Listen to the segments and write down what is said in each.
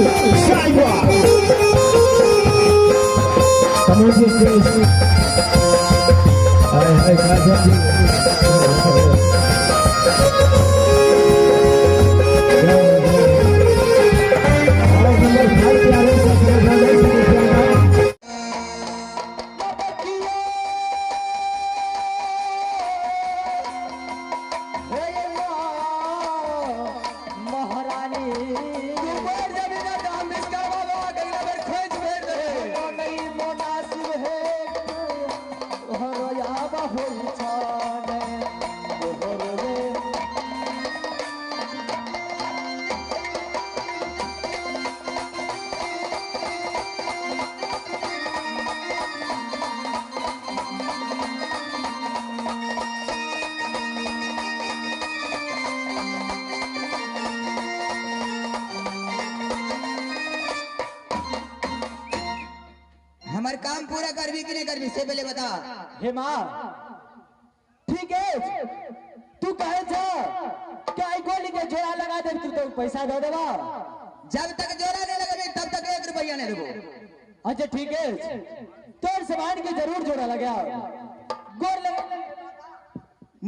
下一个，咱们这是，哎哎，看一下。हमारे काम पूरा करबी कि नहीं करबी से पहले बता। हे माँ ठीक है, तू कहे छा क्या गोली के जोड़ा लगा दे तू तो पैसा दे देबा। जब तक जोड़ा नहीं लगेबी तब तक 1 रुपया नहीं देबो। अच्छा ठीक है, तोर सामान के जरूर जोड़ा लगा गोर लगा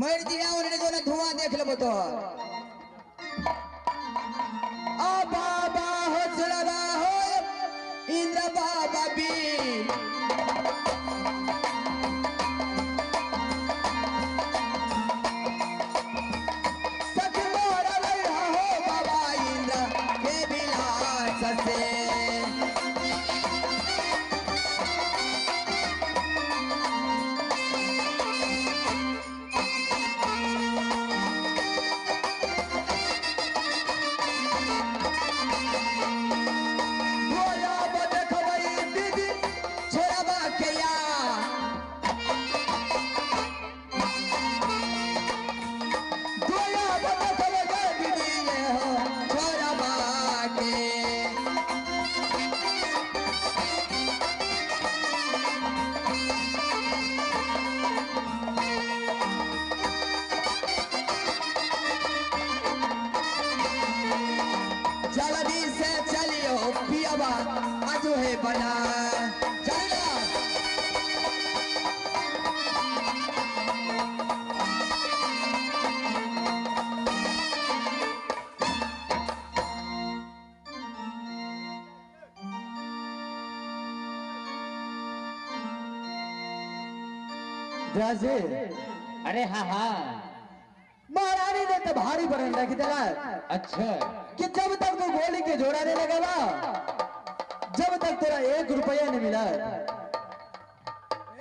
मर दिया उन्हें जो ना धुआं देख लेबो तो। आ बाबा हो चलबा हो इंद्र बाबा बी सख मोरा हो बाबा इंद्र के विलास से। जल्दी से चलियो पियावा आज है बना चलना। अरे हाँ हाँ, महारानी ने तो भारी बरन रख दिला। अच्छा कि जब तक तू गोली के जोड़ा नहीं लगावा जब तक तेरा 1 रुपया नहीं मिला।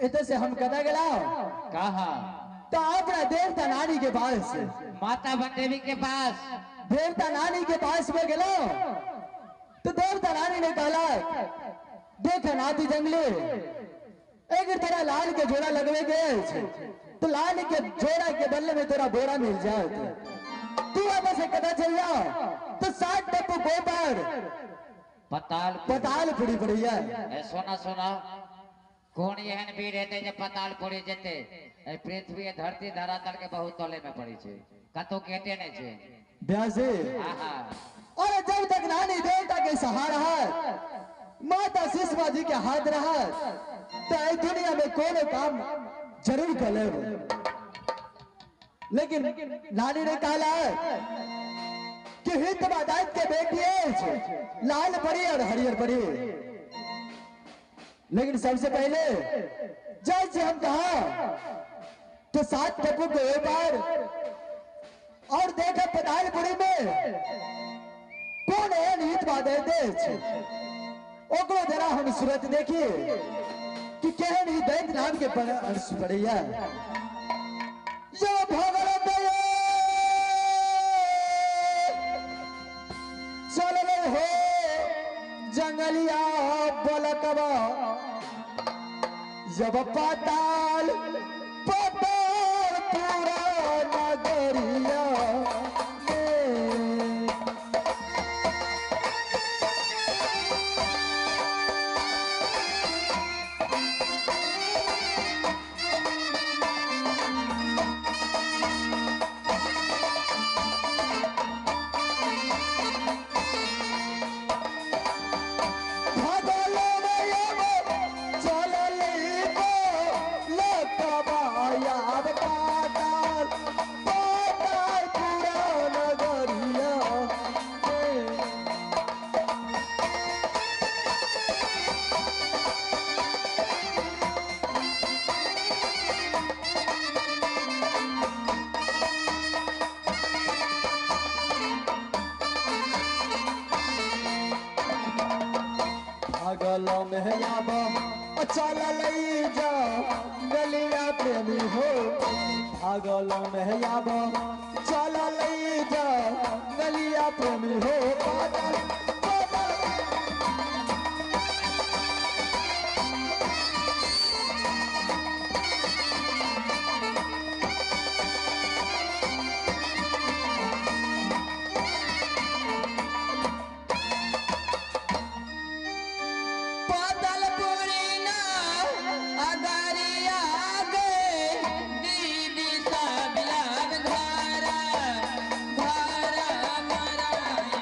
इधर से हम कदा गला कहा तो अपना देवता नानी के पास, माता देवी के पास, देवता नानी के पास में गला तो देवता नानी ने कहा देख नाती जंगली एक तेरा लाल के जोड़ा लगवे गए तो लाल के जोड़ा के बदले में तेरा बोरा मिल जाए। तू अब से कदा चल जा तो 7 टप्पू गोबर पताल पताल पूरी पड़ी है। सोना सोना कौन एहन वीर हेतै जे पताल पूरी जेते? पृथ्वी धरती धरातल के बहुत तले में पड़ी छे, कतौ केते नहीं छे। ब्यासे और जब तक नानी देवता के सहारा है माता सुषमा जी के हाथ रहा तो दुनिया में कोनो काम जरूर कर ले। लेकिन नानी ने कहा कि हित बादात के बेटी लाल पड़ी और हरियर पड़ी। लेकिन सबसे पहले जैसे हम कहा तो 7 टप्पू के व्यापार और देखा पतालपुरी में कौन है हित बादात ओकरो जरा हम सूरत देखिए कि केहन ही दैत नाम के पड़ैया। जो भगल चल हो जंगलिया बलकवा जब पाताल पाताल पूरा नगरिया में। में आब चल लई जा गलिया प्रेमी हो भागल में आब चल लई जा गलिया प्रेमी हो पागल पागल। पातालपुरी ना अगरिया गे दीदी साबिलाब घरा घरा मराई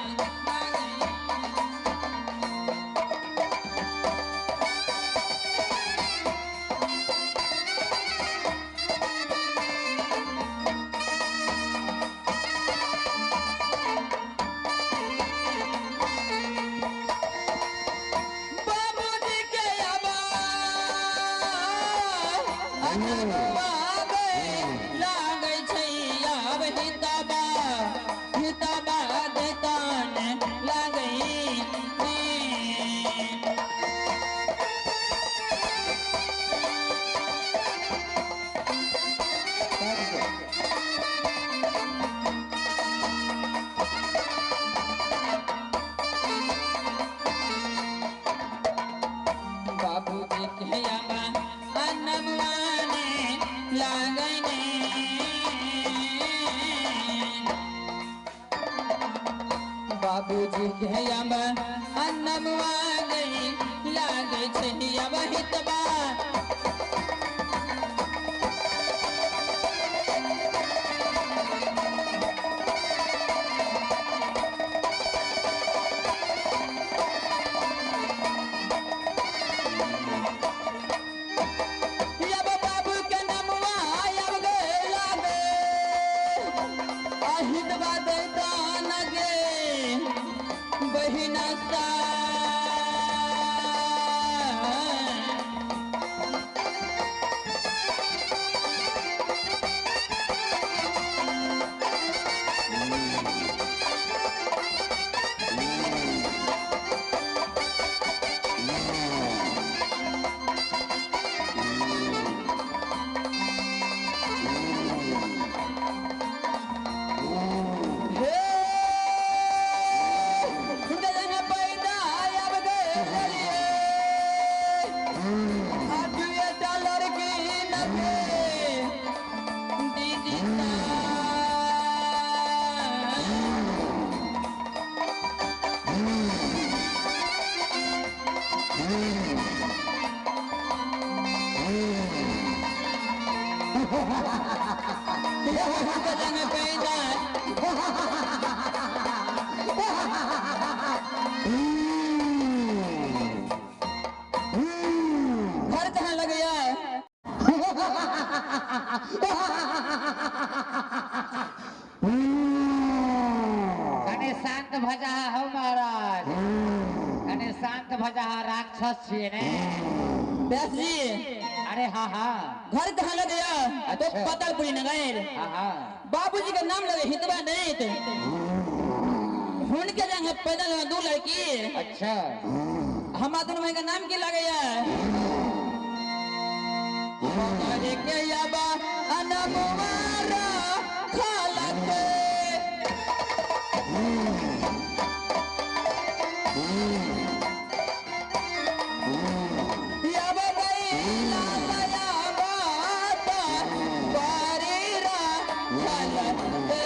बाबूजी के अबा अनगुआ गे लागै छै आब हितबा हितबा देतान लागै ने। बाबूजी के अबा अनमुआने लागै ने। बाबूजी के अबा अनमुआ गई लागै छै अब हितबा अब बाबू के नमुआ अब गे लागे अहितबा दैतान गे बहिना सा। हे गजन पैदा अब गे लड़िए आ दुएटा लड़की नबे दीदी सा। गजन पैदा घर कहाँ लग गया? कने शांत भजा हो महाराज, कने शांत भजा, राक्षस छियै ने। व्यास जी। अरे हाँ हाँ। घर कहाँ लग गया तो अच्छा। पातालपुरी नगर। हाँ हाँ। बाबूजी का नाम लगे हितवा दैत हुनके जंग पैदल हुआ दो लड़की। अच्छा। हमारा दोनों भाई का नाम की लगे के अबा अनमुआरा खालते अब गई लाया बात बारीरा खालते।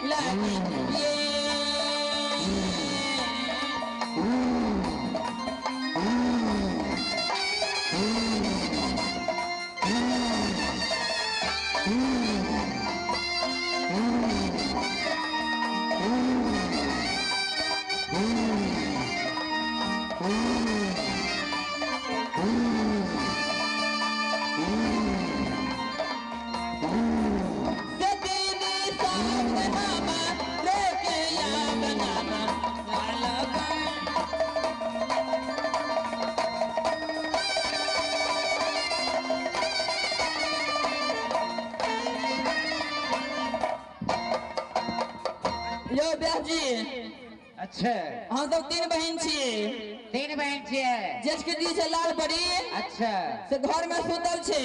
लगी ये। यो ब्याह जी। अच्छा हम सब तीन बहन छियै। तीन बहन छियै। जेठकी दी छै लाल परी। अच्छा। से घर में सुतल छै।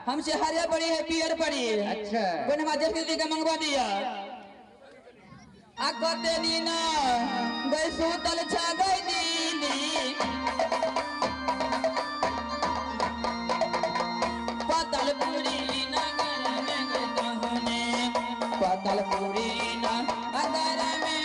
हम छै हरियर परी है पियर परी। अच्छा। कोन हमरा जेठकी दी के मंगवा दिया। आ कते दिन गई सुतल छ गई दीदी पतलपुरी नगर में गई कहने पतलपुरी नगर में।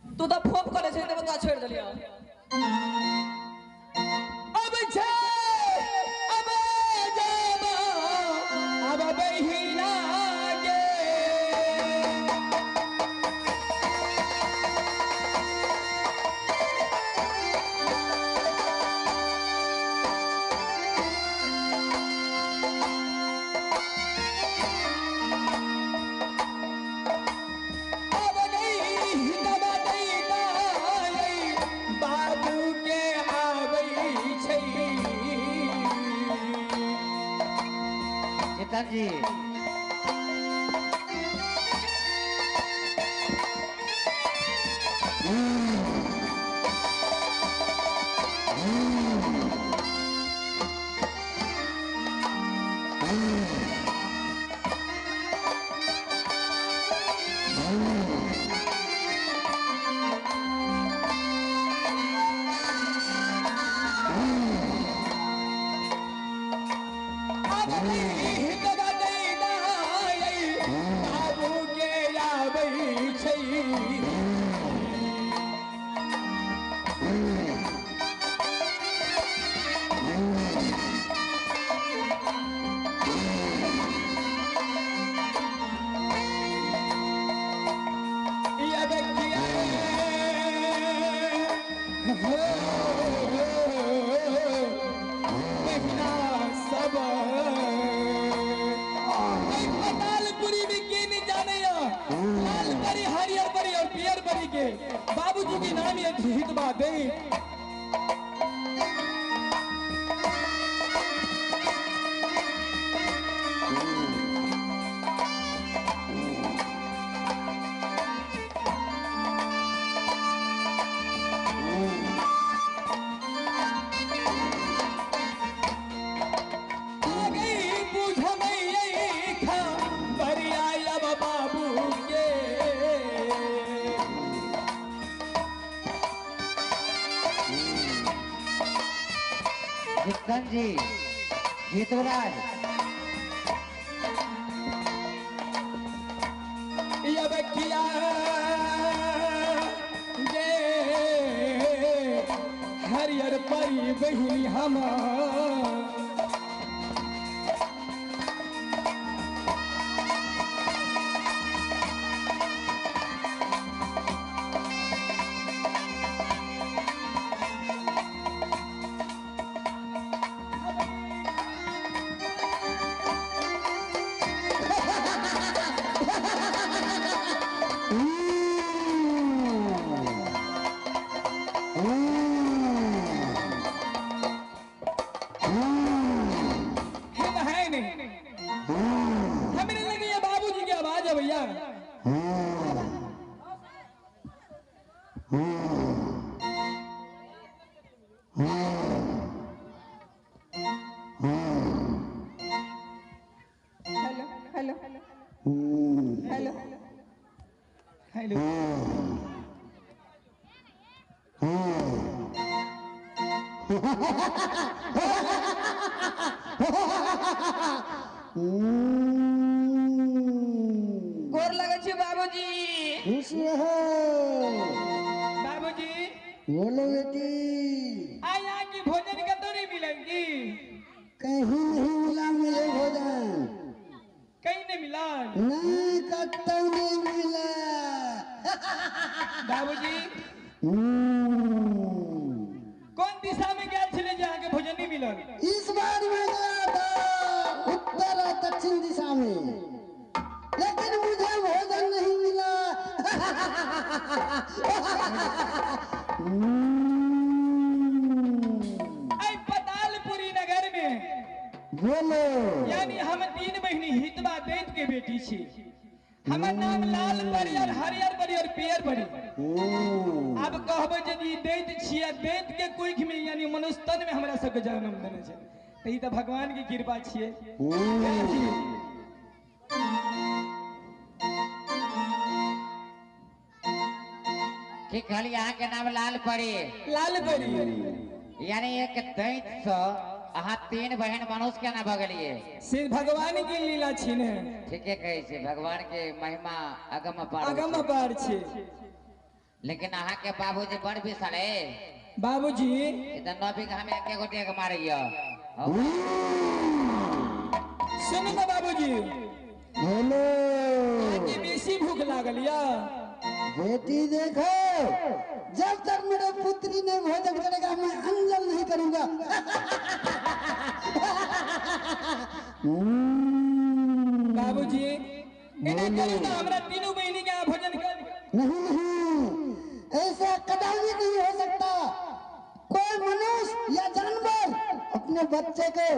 तू तो फोप करे छै त छोड़ देलियो। अब छै अब जाबा अब बहिना गे जी। बाबूजी के नाम ये हित बात है। आ गई बुझ में खा बरिया अब बाबू के। जी जीतूराज अब किया जे हरियर परी बहिनी हम है नहीं हमें लगी ये बाबूजी की आवाज है भैया। Hello hello hello hello गोर लगै छी बाबूजी। खुश रहो बाबूजी। बोलो बेटी। आई यहाँ की भोजन कतो नहीं मिलेगी? कहीं नहीं मिला मुझे भोजन। कहीं नहीं मिला? नहीं, कतौ नहीं मिला। बाबूजी कौन दिशा में गया छले जे अहाँ के भोजन नहीं मिलल? इस बार मैं गया था उत्तर और दक्षिण दिशा में, लेकिन मुझे भोजन नहीं मिला। आई पतालपुरी नगर में बोलो। यानी हम 3 महीने हितवा दैत के बेटी छी। हमर नाम लाल परी और हरियर परी और पियर परी। अब कहबै जे ई दैत छियै, दैत के कोख में यानी मनुष्य तन में हमरा सबके जन्म देने छै, तऽ ई तऽ भगवान के कृपा छियै। की कहलियै अहाँ के नाम लाल परी? लाल परी यानी एक दैत से अहाँ 3 बहन मनुष्य केना भऽ गेलियै? से भगवान के लीला छी ने। ठीके कहै छै, भगवान के महिमा अगम अपार होइ अगम छै। अपार छै। लेकिन अहाँ के बाबूजी बड़ विशाल है। बाबूजी ई तऽ 9 बीघा में एके गोटे के मारैया। सुनू ने बाबूजी। बोलो। अहाँके बेसी भूख लागल या? बेटी देखो, जब तक मेरे पुत्री नहीं भोजन करेगा मैं अंजल नहीं करूंगा। बाबूजी एना करू ने, हमरा तीनों बहिनी के अहाँ भोजन कर। नहीं नहीं, ऐसा कदापि नहीं हो सकता। कोई मनुष्य या जानवर अपने बच्चे को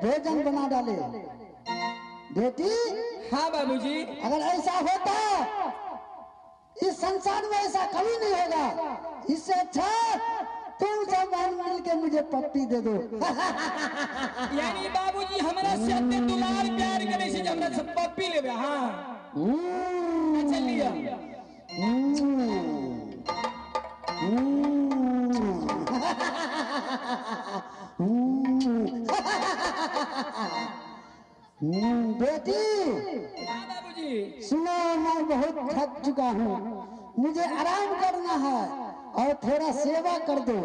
भोजन बना डाले। बेटी। हाँ बाबूजी। अगर ऐसा होता इस संसार में ऐसा कभी नहीं होगा। इससे अच्छा तुम सब बहन मिल के मुझे पप्पी दे दो। यानी बाबूजी हमरा से एते दुलार प्यार करे छै जे हमरा से पप्पी लेबे। हाँ अच्छा लिया। बेटी। हाँ बाबूजी। सुनो, मैं बहुत थक चुका हूँ, मुझे आराम करना है और थोड़ा सेवा कर दो।